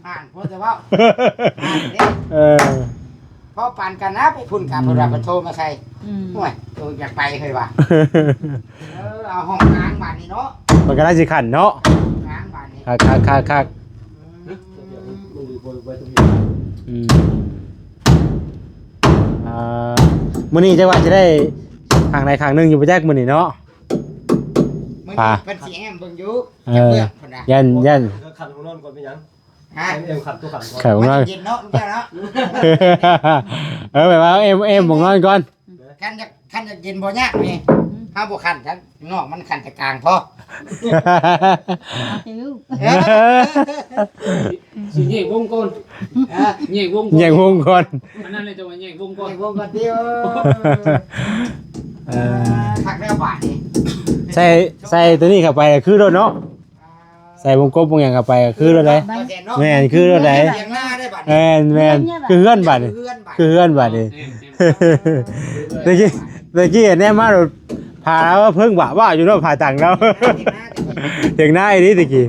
ອ່ານພໍຈະເວົ້າ ອ່ານເດ້ ເອີ ພໍປານກັນນະ ໄປພຸ້ນກະ ອືມ ເພິ່ນວ່າເພິ່ນໂທມາໃສ່ ອືມ ໂອ້ຍ ໂຕຢາກໄປເຮີ້ຍວ່າ ເອີ ເອົາຫ້ອງກາງບາດນີ້ເນາະ ມັນກະໄດ້ຊິຂັນເນາະ ຫ້ອງກາງບາດນີ້ ຄັກໆໆໆ ອືມ ອືມ ອ່າ ມື້ນີ້ຈັກວ່າຊິໄດ້ຂ້າງໃດຂ້າງໜຶ່ງຢູ່ບໍ່ຈັກມື້ນີ້ເນາະ ມື້ນີ້ເພິ່ນຊິແອ້ມເບິ່ງຢູ່ ເອີ ຈັກເບື້ອງເພິ່ນວ່າ ຢ້ານ ຢ້ານ ເຂົາຂັນຫ້ອງນອນກ່ອນເປັນຫຍັງ? ຮະ? ເອັມ ເອັມຂັນ ໂຕຂັນກ່ອນ ເຂົ້າ ມັນ ມາ ຊິເຢັນເນາະ ລູກແກ້ວເນາະ ເອີ ແບບວ່າເອັມ ເອັມໝ່ອງນອນກ່ອນ ຄັນຢາກ ຄັນຢາກເຢັນບໍ່ຍາກນີ້ ອືມ ເຮົາບໍ່ຂັນຊັ້ນ ນອກມັນຂັນແຕ່ກາງພໍ ເອົາແຕ່ລູກ ເອີ ຊິແຍກວົງກ່ອນ ຮະ? ແຍກວົງກ່ອນ ແຍກວົງກ່ອນ ອັນນັ້ນແຫຼະ ຈະວ່າແຍກວົງກ່ອນ ແຍກວົງກ່ອນຕິ ເອີ ຄັກແລ້ວບາດນີ້ ໃສ່ ໃສ່ຕົວນີ້ເຂົ້າໄປຄືໂລດເນາະ ໃສ່ວົງກົບວົງຫຍັງເຂົ້າໄປກໍຄືໂລດເດ້ ແມ່ນ ຄືໂລດເດ້ ແມ່ນ ແມ່ນ ຄືເຮືອນບາດນີ້ ຄືເຮືອນບາດນີ້ ແມ່ນ ແມ່ນ ແຕ່ກີ້ ແຕ່ກີ້ແນມມາໂລດ ຜ້າລາວເພິ່ງຫວາວໆຢູ່ເນາະ ຜ້າຕັງລາວ ຖຽງນາອີ່ຫຼີແຕ່ກີ້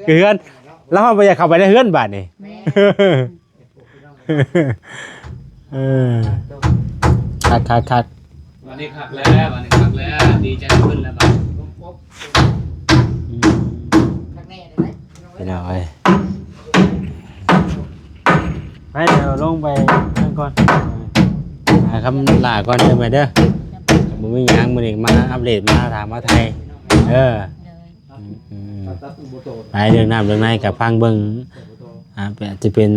ຄືເຮືອນ ລາວບໍ່ຢາກເຂົ້າໄປໃນເຮືອນບາດນີ້ ແມ່ນ ເອີ ຄັກໆໆ ບັດນີ້ຄັກແລ້ວ ບັດນີ້ຄັກແລ້ວ ດີໃຈຂຶ້ນແລ້ວບັດ ອືມ ຄັກແນ່ເດ້ ພີ່ນ້ອງເອີຍ ໄປ ດຽວລົງໄປນັ້ນກ່ອນ ຫາຄຳລາກ່ອນເດີ ແມ່ເດີ ບໍ່ມີຫຍັງ ມື້ນີ້ມາອັບເດດ ມາຖາມມາໄຖ່ເດີ ອືມ ອືມ ໄປ ເລື່ອງນ້ຳເລື່ອງໃນກໍຟັງເບິ່ງ ອ່າ ອາດຈະເປັນ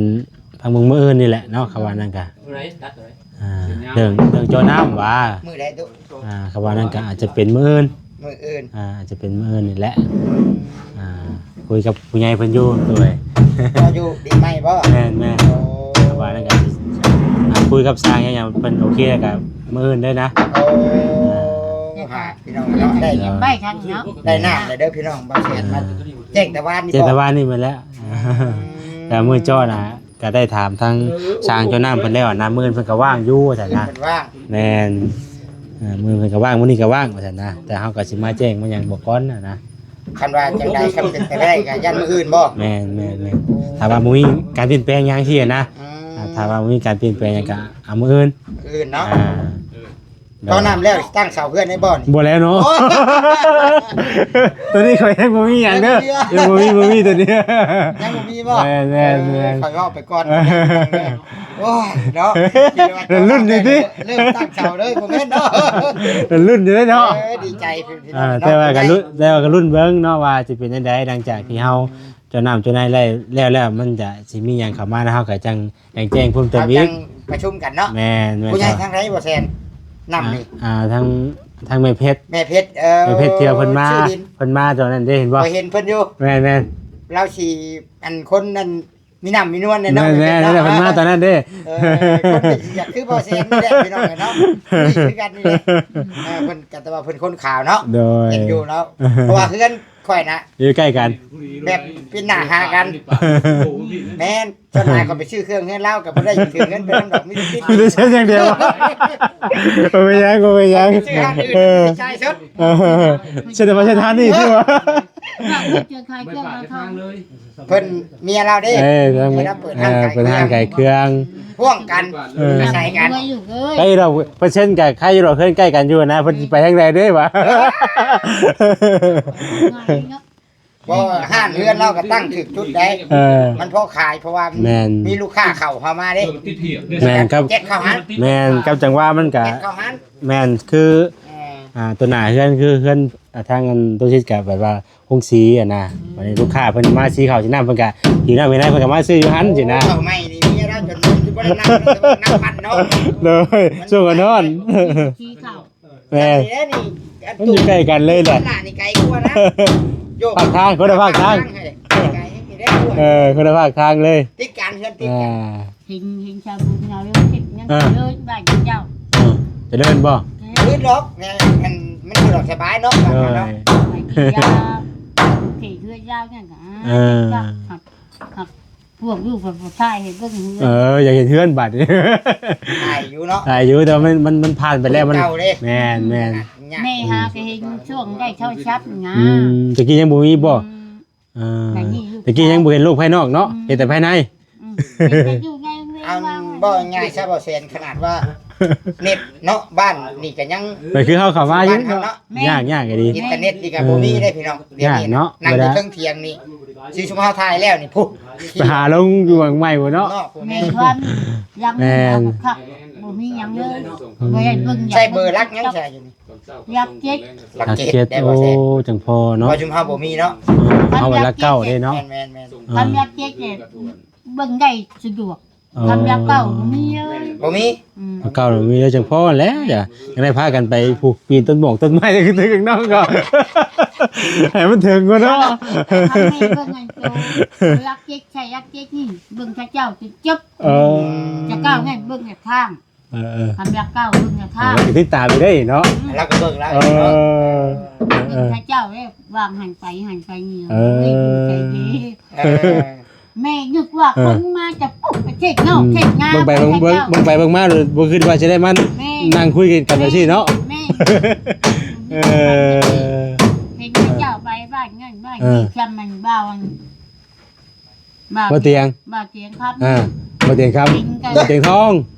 ທາງເບິ່ງມື້ອື່ນນີ້ແຫຼະເນາະ ຄຳວ່ານັ້ນກະ ມື້ໃດຕັດເລີຍ ອ່າ ເລື່ອງ ເລື່ອງເຈາະນ້ຳຫວາ ມື້ໃດຕຸ ອ່າ ຄຳວ່ານັ້ນກະອາດຈະເປັນມື້ອື່ນ ມື້ອື່ນ ອ່າ ອາດຈະເປັນມື້ອື່ນນີ້ແຫຼະ ອ່າ ຄຸຍກັບຜູ້ໃຫຍ່ເພິ່ນຢູ່ໂດຍ ກໍຢູ່ດີໃໝ່ບໍ່ ແມ່ນໆ ໂອ້ ຄຳວ່ານັ້ນກະ ອ່າ ຄຸຍກັບຊ່າງຫຍັງເພິ່ນໂອເຄແລ້ວກະມື້ອື່ນເດີນະ ໂອ້ ອ່າ ຫາ ພີ່ນ້ອງເນາະ ໄດ້ ໄປທາງເນາະ ໄດ້ນ້ຳແລ້ວເດີພີ່ນ້ອງ ບ່າວແຊນມາແຈ້ງແຕ່ວານນີ້ ແຈ້ງແຕ່ວານນີ້ແມ່ນແລ້ວ ອືມ ແຕ່ມື້ເຈາະນະ ກໍໄດ້ຖາມທາງຊ່າງເຈາະນ້ຳເພິ່ນແລ້ວນະ ມື້ອື່ນເພິ່ນກໍວ່າງຢູ່ວ່າຊັ້ນນະ ເພິ່ນວ່າງ ແມ່ນ ເອີ ມື້ອື່ນເພິ່ນກໍວ່າງ ມື້ນີ້ກໍວ່າງວ່າຊັ້ນນະ ແຕ່ເຮົາກໍຊິມາແຈ້ງມາຫຍັງບອກກ່ອນນະ ຄັນວ່າຈັ່ງໃດ ຄັນເປັນໄປໄດ້ກໍຢ້ານມື້ອື່ນບໍ່ ແມ່ນໆໆ ຖ້າວ່າບໍ່ມີການປ່ຽນແປງຫຍັງຊີ້ນະ ອືມ ຖ້າວ່າບໍ່ມີການປ່ຽນແປງຫຍັງກໍເອົາມື້ອື່ນ ມື້ອື່ນເນາະ ອ່າ ເຈາະນ້ຳແລ້ວຕັ້ງເສົາເຮືອນໃຫ້ບໍ່ນີ້ ບໍ່ແລ້ວເນາະ ໂອ້ຍ ຕົວນີ້ຂ້ອຍຍັງບໍ່ມີຫຍັງເດີ ຍັງບໍ່ມີ ຍັງບໍ່ມີ ບໍ່ມີຕົວນີ້ ຍັງບໍ່ມີບໍ່ ແມ່ນໆໆ ເອີ ຂ້ອຍເວົ້າໄປກ່ອນ ໂອ້ຍເນາະ ລຸ້ນຢູ່ຕິ ເລີ່ມຕັ້ງເສົາເລີຍ ບໍ່ແມ່ນເນາະ ລຸ້ນຢູ່ເດ້ເນາະ ເອີ ດີໃຈ ອ່າ ແຕ່ວ່າກໍລຸ້ນ ແຕ່ວ່າກໍລຸ້ນເບິ່ງເນາະ ວ່າຊິເປັນຈັ່ງໃດ ຫຼັງຈາກທີ່ເຮົາເຈາະນ້ຳເຈາະໃນໄດ້ແລ້ວ ແລ້ວມັນຈະຊິມີຫຍັງເຂົ້າມາ ແລ້ວເຮົາກໍຈັ່ງ ແຈ້ງເພີ່ມເຕີມອີກ ເຮົາຈັ່ງປະຊຸມກັນເນາະ ແມ່ນໆ ຜູ້ໃຫຍ່ທາງໃດບໍ່ແຊນ ນຳນີ້ ອ່າ ທາງ ທາງແມ່ເພັດ ແມ່ເພັດ ເອີ ແມ່ເພັດທີ່ວ່າເພິ່ນມາ ເພິ່ນມາຕອນນັ້ນເດ້ ເຫັນບໍ່ ຂ້ອຍເຫັນເພິ່ນຢູ່ ແມ່ນໆ ລາວຊິ ອັນ ຄົນນັ້ນ ມີນ້ຳມີນວນແນ່ເນາະ ແມ່ນໆ ເພິ່ນມາຕອນນັ້ນເດ້ ເອີ ຄົນກໍຊິຢາກຄືບໍ່ແຊນນີ້ແຫຼະ ພີ່ນ້ອງເອີຍເນາະ ຄືກັນນີ້ແຫຼະ ເອີ ເພິ່ນກໍແຕ່ວ່າເພິ່ນຄົນຂາວເນາະ ໂດຍ ເຫັນຢູ່ເນາະ ເພາະວ່າເຮືອນ ຂ້ອຍນະ ຢູ່ໃກ້ກັນ ແບບປິ່ນໜ້າຫາກັນ ແມ່ນ ສ່ວນຫຼາຍຂ້ອຍໄປຊື້ເຄື່ອງເຮືອນລາວກໍບໍ່ໄດ້ຖືເງິນໄປນຳດອກ ມີແຕ່ຕິດ ມີແຕ່ເຊັດຢ່າງດຽວ ບໍ່ເປັນຫຍັງ ບໍ່ເປັນຫຍັງ ຊື້ຮ້ານອື່ນ ເອີ ໄປຈ່າຍສົດ ເອີ ເຊັດມາເຊັດຮ້ານນີ້ ຄືວ່າ ເພິ່ນຂາຍເຄື່ອງຂາຍຂອງ ເພິ່ນເມຍລາວເດ້ ເອີ ເພິ່ນເປີດຮ້ານຂາຍເຄື່ອງ ເປີດຮ້ານຂາຍເຄື່ອງ ຮ່ວມກັນ ເອີ ອາໄສກັນ ໃກ້ດອກ ເປີເຊັນກໍໃກ້ຢູ່ດອກ ເຮືອນໃກ້ກັນຢູ່ນະ ເພິ່ນຊິໄປທາງໃດເດ້ຫວາ ບໍ່ ຮ້ານເຮືອນລາວກໍຕັ້ງຖືກຈຸດໄດ໋ ເອີ ມັນພໍຂາຍ ເພາະວ່າ ແມ່ນ ມີລູກຄ້າເຂົ້າເຂົ້າມາເດ້ ແມ່ນຄັບ ແຈັກເຂົ້າຫັ້ນ ແມ່ນ ກັບຈັງຫວະມັນກະ ແຈັກເຂົ້າຫັ້ນ ແມ່ນ ຄື ເອີ ອ່າ ຕົວໜ້າເຮືອນ ຄືເຮືອນ ທາງອັນຕຸສິດກໍແບບວ່າໂຮງສີຫັ້ນນະ ບັດນີ້ລູກຄ້າເພິ່ນມາສີເຂົ້າສີນ້ຳ ເພິ່ນກໍຫິວນ້ຳຫິວໃນ ເພິ່ນກໍມາຊື້ຢູ່ຫັ້ນຊີ້ນະ. ເຂົ້າໃໝ່ນີ້ເມຍລາວຈົນບໍ່ໄດ້ນັບ ນັບພັນເນາະ. ໂດຍ ຊ່ວງຮ້ອນ ສີເຂົ້າ ແມ່ນ ອັນນີ້ແຫຼະນີ້ ມັນຢູ່ໃກ້ກັນເລີຍແຫຼະ ນີ້ໄກກວ່ານະ ໂຍກ ພາກທາງ ຄົນລະພາກທາງ ໄກນີ້ແຫຼະ ເອີ ຄົນລະພາກທາງເລີຍ ຕິດກັນ ເຮືອນຕິດກັນ. ອ່າ ເຫັນ ເຫັນຊາວບຸນເຮົາເລີຍ ເຮັດຫຍັງ ເອີ ເລີຍບ້ານເຈົ້າ ເອີ ຈະເລີນບໍ່? ເລີນດອກ ແມ່ນ ມັນ ມັນສະດວກສະບາຍເນາະ ໂດຍ ບ້ານເຮົາເນາະ ໄປກິນຢາ ເຂດເຮືອນຍາວນັ້ນກະ ເອີ ຮັກ ຮັກພວກລູກພວກຊາຍໃຫ້ເບິ່ງເຮືອນ ເອີ ຢາກເຫັນເຮືອນບັດນີ້ ຖ່າຍຢູ່ເນາະ ຖ່າຍຢູ່ ແຕ່ວ່າມັນ ມັນ ມັນຜ່ານໄປແລ້ວ ມັນ ເກົ່າເດ້ ແມ່ນ ແມ່ນ ຍາກ ແມ່ຫາກໍເຫັນຊ່ວງໄດ້ໂທລະສັບນະ ອືມ ແຕ່ກີ້ຍັງບໍ່ມີບໍ່? ອືມ ອ່າ ແຕ່ກີ້ຍັງບໍ່ເຫັນໂລກພາຍນອກເນາະ ອືມ ເຫັນແຕ່ພາຍໃນ ອືມ ເຫັນແຕ່ຢູ່ໃນເວ ອັນ ວ່າ ເວົ້າງ່າຍໆຊະ ບໍ່ແຊນ ຂະໜາດວ່າເນັດເນາະ ບ້ານນີ້ກໍຍັງ ກໍຄືເຮົາເຂົ້າມາຢູ່ເນາະ ບ້ານເຮົາເນາະ ແມ່ນ ຍາກ ຍາກອີ່ຫຼີ ອິນເຕີເນັດນີ້ກໍບໍ່ມີເດ້ພີ່ນ້ອງ ດຽວນີ້ ຍາກເນາະ ນັ່ງຢູ່ເທິງຖຽງນີ້ ຊິຊຸມເຮົາຖ່າຍແລ້ວນີ້ ພຸ້ນ ໄປຫາລົງຢູ່ຫວ່າງໃໝ່ພຸ້ນເນາະ ແມ່ນ ຄວາມຍັງ ແມ່ນ ຄັກ ບໍ່ມີຫຍັງເລີຍ ບໍ່ໄດ້ເບິ່ງ ໃຊ້ເບີຫຼັກຫຍັງໃຊ້ຢູ່ນີ້? ຫຼັກເຈັດ ຫຼັກເຈັດ ຫຼັກເຈັດ ໄດ້ ໂອ້ ບໍ່ແຊນ ຈັ່ງພໍເນາະ ວ່າຊຸມເຮົາບໍ່ມີເນາະ ເອີ ເຮົາວ່າຫຼັກເກົ້າເດ້ເນາະ ແມ່ນໆໆ ເອີ ຄຳຫຼັກເຈັດນີ້ເບິ່ງໄດ້ສະດວກ ເອີ ຄຳຫຼັກເກົ້າບໍ່ມີເລີຍ ບໍ່ມີ ອືມ ຫຼັກເກົ້າບໍ່ມີເລີຍ ຈັ່ງພໍແຫຼະ ຢາກ ຢາກໄດ້ພາກັນໄປຜູກປີນຕົ້ນໝອກຕົ້ນໄມ້ ຄືເຖິງເນາະ ກໍໃຫ້ມັນເຖິງກ່ອນເນາະ ຄຳແມ່ເບິ່ງອັນໂຕ ຫຼັກເຈັດ ໃຊ້ຫຼັກເຈັດນີ້ ເບິ່ງຂະເຈົ້າຈົນຈົບ ເອີ ຈະກ້າວແມ່ນເບິ່ງແຕ່ທາງ ເອີໆ ຄຳລັກເກົ້າເບິ່ງນະ ເອີ ທາງ ຕິດຕາມຢູ່ເດ້ເນາະ ອືມ ລາວກໍເບິ່ງລາວ ເອີ ເນາະ ເອີ ເອີ ເບິ່ງຂະເຈົ້າເດ້ ວາງຫັ້ນໄປຫັ້ນໄປນີ້ ເອີ ເອີຍ ຢູ່ໃຈເດ້ ເອີ ແມ່ນຶກວ່າ ເອີ ຄົນມາຈາກປຸກປະເທດນອກ ອືມ ເທດງາມ ເບິ່ງໄປເບິ່ງ ເບິ່ງ ເບິ່ງໄປເບິ່ງມາ ບໍ່ຄິດວ່າຊິໄດ້ມາ ແມ່ ນັ່ງຄຸຍກັນແບບນີ້ເນາະ ແມ່ ເອີ ເຫັນຂະເຈົ້າໄປບ້ານນັ້ນບ້ານນີ້ ເອີ ຊ່ຳມັນບ່າວອັນ ບ່າວຕຽງ ບ່າວຕຽງຄຳ ອ່າ ບ່າວຕຽງຄຳ ເປັນກັນ ບ່າວຕຽງທອງ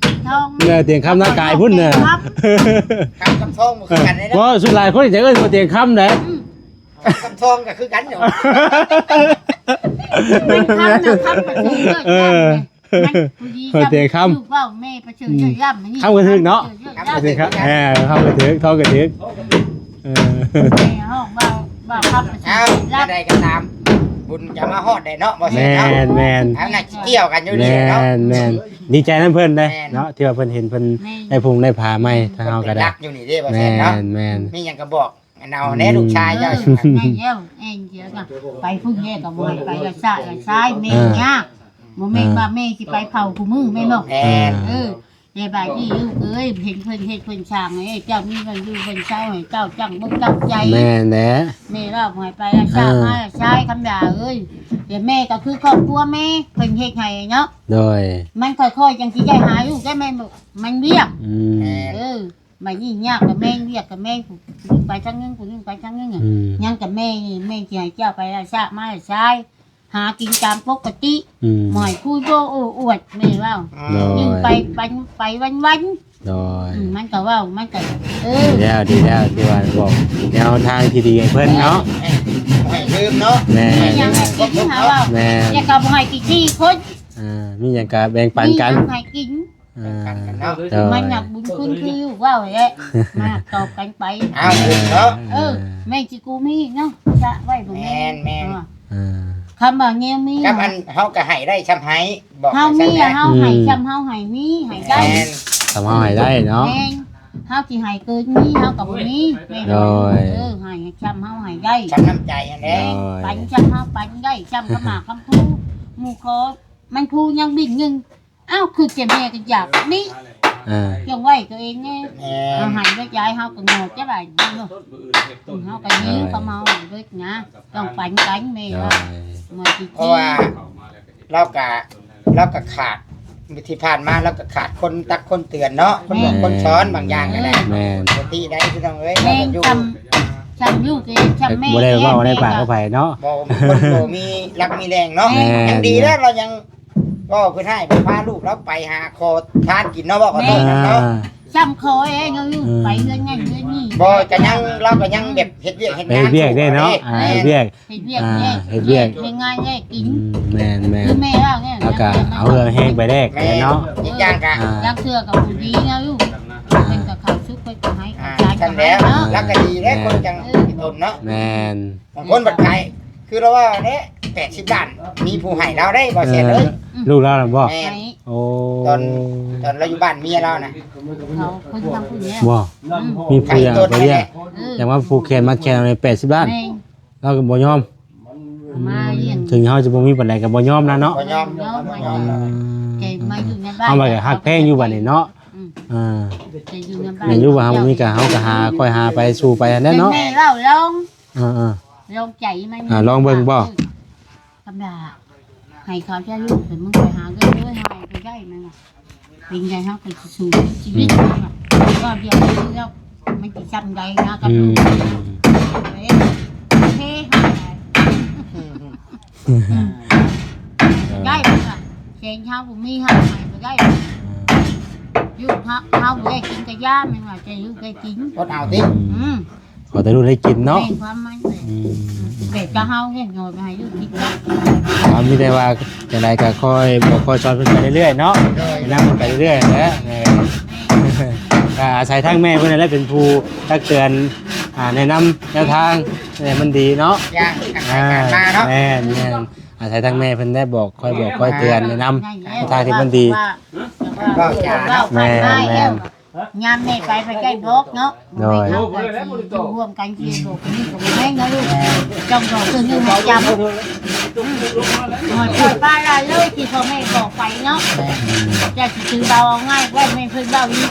ທອງ ເອີ ຕຽງຄຳນາກາຍພຸ້ນນະ ຄຳກັບທອງບໍ່ຄືກັນເດ້ ບໍ່ ສ່ວນຫຼາຍຄົນຈະເອີ້ນບ່າວຕຽງຄຳແຫຼະ ອືມ ຄຳກັບທອງກໍຄືກັນຢູ່ ເປັນຄຳນະ ຄຳກໍຄືເອີ້ນ ເອີ ມັນຜູ້ດີ ບ່າວຕຽງຄຳ ຄືເວົ້າແມ່ປະເຊີດເຈົ້າຢ້ຳນີ້ ຄຳກໍຖືກເນາະ ປະເຊີດເຈົ້າຢ້ຳ ເອີ ຄຳກໍຖືກ ທອງກໍຖືກ ເອີ ແມ່ຮ້ອງວ່າ ວ່າຄຳປະເຊີດ ອ້າວ ຈັ່ງໃດກໍຕາມ ບຸນຈະມາຮອດໄດ້ເນາະ ບໍ່ແຊນເນາະ ແມ່ນໆ ອັນນັ້ນຊິກ່ຽວກັນຢູ່ນີ້ແຫຼະເນາະ ແມ່ນໆ ດີໃຈນຳເພິ່ນເດ້ ແມ່ນ ເນາະ ທີ່ວ່າເພິ່ນເຫັນ ເພິ່ນ ແມ່ນ ໄດ້ພຸ້ງໄດ້ພາໃໝ່ ອືມ ທາງເຮົາກໍໄດ້ ເພິ່ນເປັນຫຼັກຢູ່ນີ້ເດ້ ບໍ່ແຊນເນາະ ແມ່ນໆ ມີຫຍັງກໍບອກ ອັນເອົາແດ່ລູກຊາຍເຈົ້າ ອືມ ໄດ້ແລ້ວ ແອງເທື່ອກໍໄປພຸ້ນແດ່ກໍບໍ່ໃຫ້ໄປລະຊະລະຊາຍ ແມ່ຍາກ ອ່າ ບໍ່ແມ່ນວ່າແມ່ຊິໄປເຝົ້າຄູ່ມື້ແມ່ນບໍ່ ແມ່ນ ເອີ ແຕ່ບາດນີ້ລູກເອີຍ ເຫັນເພິ່ນເຮັດເພິ່ນສ້າງໃຫ້ເຈົ້າມີບ່ອນຢູ່ບ່ອນເຊົາ ໃຫ້ເຈົ້າຕັ້ງອົກຕັ້ງໃຈ ແມ່ນແຫຼະ ແມ່ເວົ້າບໍ່ໃຫ້ໄປລະຊະ ອ່າ ມາລະຊາຍຄຳດາເອີຍ ແຕ່ແມ່ກໍຄືຄອບຄົວແມ່ ເພິ່ນເຮັດໃຫ້ເນາະ ໂດຍ ມັນຄ່ອຍໆຈັ່ງຊິໄດ້ຫາລູກໄດ້ແມ່ນບໍ່ ມັນວຽກ ອືມ ເອີ ບາດນີ້ຍາກກະແມ່ງ ວຽກກະແມ່ງ ຜູ້ໜຶ່ງໄປທາງໜຶ່ງ ຜູ້ໜຶ່ງໄປທາງໜຶ່ງ ອືມ ຍັງກະແມ່ນີ້ ແມ່ຊິໃຫ້ເຈົ້າໄປລະຊະມາລະຊາຍ ຫາກິນຕາມປົກກະຕິ ອືມ ໝ້ອຍຄຸຍໂອ້ອວດ ແມ່ເວົ້າ ໂດຍ ຍິ່ງໄປ ໄປ ໄປວັນໆ ໂດຍ ອືມ ມັນກະເວົ້າ ມັນກະ ເອີ ດີແລ້ວ ດີແລ້ວ ທີ່ວ່າບອກແນວທາງທີ່ດີໃຫ້ເພິ່ນເນາະ ໃຫ້ ໃຫ້ ໃຫ້ລືມເນາະ ແມ່ນ ໃຫ້ລືມ ແມ່ນ ແລ້ວກະບໍ່ໃຫ້ຂີ້ຖີ່ຄົນ ອ່າ ມີຫຍັງກະແບ່ງປັນກັນ ມີຫຍັງໃຫ້ກິນ ອ່າ ແບ່ງປັນກັນເນາະ ໂດຍ ມັນຫຍັກບຸນຄຸນຄືເວົ້າແຫຼະ ມາຕອບກັນໄປ ເອົາເນາະ ເອີ ແມ່ຊິກູມີເນາະ ຈະໄວ້ບໍ່ແມ່ນ ແມ່ນໆ ອ່າ ອ່າ ຄຳວ່າແນວມີ ກັບອັນເຮົາກໍໃຫ້ໄດ້ຊ່ຳໃຫ້ ບອກ ເຮົາມີ ເຮົາໃຫ້ ອືມ ຊ່ຳເຮົາໃຫ້ມີ ໃຫ້ໄດ້ ແມ່ນ ຊ່ຳເຮົາໃຫ້ໄດ້ເນາະ ແມ່ນ ເຮົາຊິໃຫ້ເກີນນີ້ເຮົາກໍບໍ່ມີ ແມ່ນ ໂດຍ ເອີ ໃຫ້ຊ່ຳເຮົາໃຫ້ໄດ້ ຊ່ຳນ້ຳໃຈຫັ້ນແຫຼະ ໂດຍ ປັນຊ່ຳເຮົາປັນໄດ້ ຊ່ຳຂະໝາກຄຳພູ ໝູ່ຂໍ ມັນພູຍັງບິນໜຶ່ງ ອ້າວ ຄືແຕ່ແມ່ກໍຢາກນີ້ ອ່າ ຈັ່ງໄວ້ຕົວເອງແດ່ ແມ່ນ ເຮົາໃຫ້ເບິດຢາຍເຮົາກໍງອກຈະໄດ້ເນາະ ເຮົາກໍຍິງເຂົາເມົາເບິດນະ ຕ້ອງປັນກັນແມ່ວ່າ ໂດຍ ເມື່ອທີ່ ເພາະວ່າລາວກະ ລາວກະຂາດ ທີ່ຜ່ານມາລາວກະຂາດຄົນຕັກຄົນເຕືອນເນາະ ຄົນບອກ ແມ່ນ ຄົນສອນບາງຢ່າງກໍໄດ້ ແມ່ນ ປົກກະຕິໄດ້ພີ່ນ້ອງເອີຍ ແມ່ນ ລາວກະຢູ່ ຊ່ຳ ຊ່ຳລູກເອງ ຊ່ຳແມ່ ບໍ່ໄດ້ເວົ້າໃນປາກເຂົາໄປເນາະ ບໍ່ ຄົນບໍ່ມີຫຼັກມີແຫຼ່ງເນາະ ແມ່ນ ຍັງດີແລ້ວລາວຍັງ ເວົ້າເພິ່ນໃຫ້ໄປພາລູກລາວໄປຫາຂໍທານກິນເນາະ ເວົ້າກັນ ແມ່ນ ເນາະ ອ່າ ຊ່ຳຂໍເອງເນາະ ເອີ ໄປເຮືອນນັ້ນເຮືອນນີ້ ບໍ່ ກໍຍັງ ລາວກໍຍັງແບບເຮັດວຽກເຮັດງານ ເຮັດວຽກໄດ້ເນາະ ແມ່ນ ອ່າ ເຮັດວຽກ ເຮັດວຽກ ອ່າ ເຮັດວຽກ ເຮັດວຽກ ເຮັດງານແຍກກິນ ອືມ ແມ່ນໆ ຄືແມ່ລາວນີ້ ແລ້ວກໍເອົາເຫື່ອແຮງໄປແລກ ແມ່ນ ເນາະ ອີກຢ່າງກໍ ອ່າ ລາງເທື່ອກໍບໍ່ດີນະລູກ ອ່າ ເພິ່ນກໍເຂົ້າສຸກເພິ່ນກໍໃຫ້ ອ່າ ເຂົ້າໃຈ ຊັ້ນແຫຼະ ກໍໃຫ້ເນາະ ລາວກໍດີແລ້ວ ແມ່ນ ຄົນຈັ່ງ ເອີ ຕົນເນາະ ແມ່ນ ບາງຄົນບັດຂາຍ ຄືລາວວ່າເດ້ ແປດສິບລ້ານ ມີຜູ້ໃຫ້ລາວໄດ້ ບໍ່ແຊນເອີຍ ເອີ ລູກລາວນະບໍ່? ແມ່ນ ໃຫ້ ໂອ້ ຕອນ ຕອນລາວຢູ່ບ້ານເມຍລາວນະ ເຂົາເພິ່ນທຳຜູ້ແລ້ວ ບໍ່ ອືມ ມີຜູ້ຢາກໄປລ້ຽງ ເອີ ຢາກມາຜູກແຂນມັດແຂນເອົາໃນແປດສິບລ້ານ ແມ່ນ ລາວກໍບໍ່ຍອມ ມາລ້ຽງ ເຖິງເຮົາຈະບໍ່ມີປານໃດກໍບໍ່ຍອມນະເນາະ ບໍ່ຍອມ ບໍ່ຍອມ ອືມ ແກມາຢູ່ໃນບ້ານ ເຮົາກໍຮັກແພງຢູ່ບັດນີ້ເນາະ ອືມ ອ່າ ແກຢູ່ໃນບ້ານ ແມ່ນຢູ່ວ່າເຮົາບໍ່ມີກໍເຮົາກໍຫາ ຄ່ອຍຫາໄປ ສູ້ໄປຫັ້ນແຫຼະເນາະ ແມ່ເວົ້າລອງ ເອີໆ ລອງໃຈມັນ ອ່າ ລອງເບິ່ງບໍ່? ອືມ ຄຳດາ ໃຫ້ເຂົາຈະລູກ ແຕ່ມຶງໄປຫາເງິນໂດຍຫາໄປໄດ້ມັນວ່າ ເປັນໃດເຮົາກໍຊິສູ້ຊີວິດ ອືມ ມັນວ່າ ກໍດຽວນີ້ແລ້ວ ມັນຊິຊ່ຳໃດນະ ກັບ ອືມ ລູກເອີຍ ເພຫາ ອືມ ໄດ້ບໍ່ລະ ແສນເຮົາບໍ່ມີເຮົາໃຫ້ບໍ່ໄດ້ ອືມ ຢູ່ເຮົາ ເຮົາບໍ່ໄດ້ກິນກະຢ່າ ແມ່ນວ່າຈະຢູ່ໄດ້ກິນ ອົດເອົາຕິ ອືມ ຂໍແຕ່ລູກໄດ້ກິນເນາະ ແມ່ນຄວາມໝາຍ ອືມ ແບບກະເຮົາເຮັດໜ້ອຍໃຫ້ລູກກິນໄດ້ ເຮົາມີແຕ່ວ່າຈັ່ງໃດກໍຄ່ອຍບອກຄ່ອຍສອນເພິ່ນໄປເລື້ອຍໆເນາະ ໂດຍ ແນະນຳເພິ່ນໄປເລື້ອຍໆແຫຼະ ເອີ ກໍອາໄສທາງແມ່ເພິ່ນນັ້ນແຫຼະເປັນຜູ້ຕັກເຕືອນ ອ່າ ແນະນຳແນວທາງໃຫ້ມັນດີເນາະ ຢ່າງ ອ່າ ມາເນາະ ແມ່ນໆ ອາໄສທາງແມ່ເພິ່ນໄດ້ບອກ ຄ່ອຍບອກຄ່ອຍເຕືອນແນະນຳ ແມ່ນແຫຼະ ທາງທີ່ມັນດີ ເວົ້າຈາເນາະ ແມ່ນໆ ຍາມແມ່ໄປ ໄປໄດ້ບອກເນາະ ໂດຍ ເຮົາກໍຊິຢູ່ຮ່ວມກັນ ຊິບອກນີ້ກໍບໍ່ແມ່ນເນາະລູກ ແມ່ນ ຕ້ອງບອກຄືຢູ່ໃຫ້ຈຳ ອືມ ໃຫ້ປ່ອຍປະລະເລີຍທີ່ພໍ່ແມ່ບອກໄປເນາະ ແມ່ນ ເຈົ້າຊິຖືເບົາເອົາງ່າຍໄວ້ ແມ່ນເພິ່ນເວົ້າຢູ່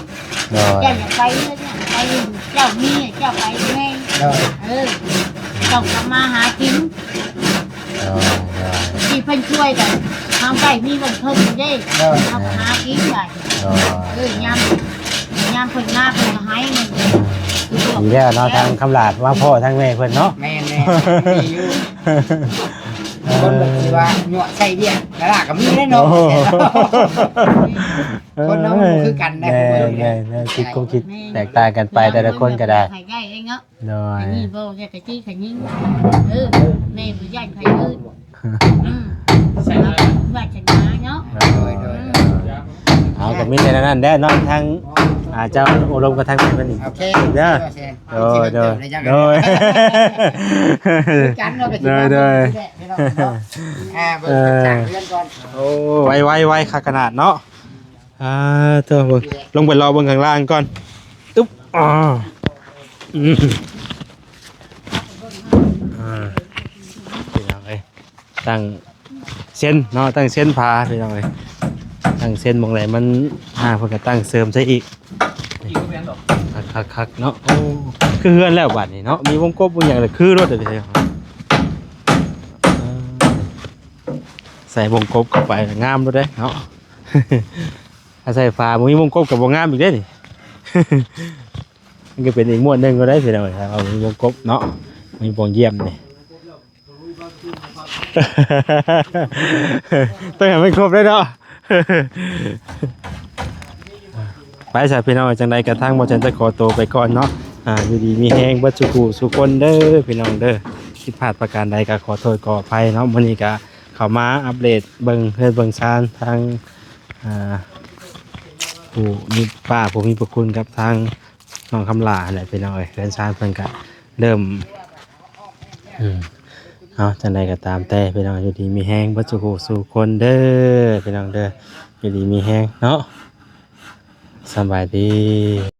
ໂດຍ ເຈົ້າຢາກໄປເຮືອນ ໄປເຮືອນເຈົ້າມີ ເຈົ້າໄປແມ່ນ ໂດຍ ເອີ ຕ້ອງທຳມາຫາກິນ ໂດຍ ໂດຍ ທີ່ເພິ່ນຊ່ວຍກັນ ເຮົາໄດ້ມີເງິນເພິ່ນເດ້ ໂດຍ ເຮົາກໍຫາກິນໄດ້ ໂດຍ ເອີ ຍາມ ຍາມເພິ່ນມາເພິ່ນກໍໃຫ້ ອືມ ດີແລ້ວເນາະ ທາງຄຳຫຼາດມາພໍ້ທາງແມ່ເພິ່ນເນາະ ແມ່ນໆ ດີຢູ່ ຄົນແບບທີ່ວ່າຍົວະໃສ່ວຽກ ລະລະກໍມີເດ້ເນາະ ໂອ້ໂຫ ຄົນເຮົາມັນບໍ່ຄືກັນນະ ແມ່ນໆ ຄິດຄວາມຄິດແຕກຕ່າງກັນໄປ ແຕ່ລະຄົນກໍໄດ້ ໃຫ້ໄດ້ເອງເນາະ ໂດຍ ອັນນີ້ບໍ່ຢາກກະຕິກະຍິງ ເອີ ແມ່ບໍ່ຢ້ານໃຜອື່ນ ອືມ ວາສະໜາເນາະ ໂດຍ ໂດຍ ໂດຍ ເຮົາກໍມີແຕ່ນັ້ນແຫຼະເນາະ ທາງ ອ່າ ເຈົ້າໂອ້ລົມກັບທາງແມ່ເພິ່ນນີ້ ໂອເຄ ເດີ ໂດຍ ໂດຍ ໂດຍ ຄືກັນເນາະ ໂດຍ ໂດຍ ອ່າ ເບິ່ງ ເອີ ສາມເດືອນກ່ອນ ໂອ້ ໄວໆໆ ຄັກຂະໜາດເນາະ ອ່າ ໂທ້ ເບິ່ງ ລົງໄປລໍເບິ່ງຂ້າງລ່າງກ່ອນ ອຶບ ອ່າ ອືມ ອ່າ ພີ່ນ້ອງເອີຍ ຕັ້ງເຊັນເນາະ ຕັ້ງເຊັນຜ້າ ພີ່ນ້ອງເອີຍ ຕັ້ງເຊັນໝ່ອງໃດມັນຫ່າງ ເພິ່ນກໍຕັ້ງເສີມໃສ່ອີກ ຄັກໆໆ ເນາະ ໂອ້ ຄືເຮືອນແລ້ວບາດນີ້ເນາະ ມີວົງກົບວົງຫຍັງລະຄືໂລດ ເອີ ໃສ່ວົງກົບເຂົ້າໄປງາມໂລດເດ້ເນາະ. ຖ້າໃສ່ຝາບໍ່ມີວົງກົບກໍບໍ່ງາມອີກເດ້ນີ້ ມັນກໍເປັນອີກມ້ວນໜຶ່ງກໍໄດ້ພີ່ນ້ອງ ຖ້າວ່າມີວົງກົບເນາະ ມີບ່ອນຢ້ຽມນີ້ ຕ້ອງໃຫ້ມັນຄົບເດ້ເນາະ ໄປຊະພີ່ນ້ອງ ຈັ່ງໃດກໍທາງບ່າວແຈນຈະຂໍໂຕໄປກ່ອນເນາະ ອ່າ ຢູ່ດີມີແຮງເບິດສູ່ຜູ້ສູ່ຄົນເດີພີ່ນ້ອງເດີ ຜິດພາດປະການໃດກໍຂໍໂທດຂໍອະໄພເນາະ ມື້ນີ້ກໍເຂົ້າມາອັບເດດເບິ່ງເຮືອນເບິ່ງຊານທາງ ອ່າ ຜູ້ມີ ປ້າຜູ້ມີພະຄຸນກັບທາງນ້ອງຄຳຫຼ້າຫັ້ນແຫຼະພີ່ນ້ອງເອີຍ ເຮືອນຊານເພິ່ນກະເລີ່ມ ອືມ ເອົາ ຈັ່ງໃດກໍຕາມແຕ່ພີ່ນ້ອງ ຢູ່ດີມີແຮງເບິດສູ່ຜູ້ສູ່ຄົນເດີພີ່ນ້ອງເດີ ຢູ່ດີມີແຮງເນາະ ສະບາຍດີ.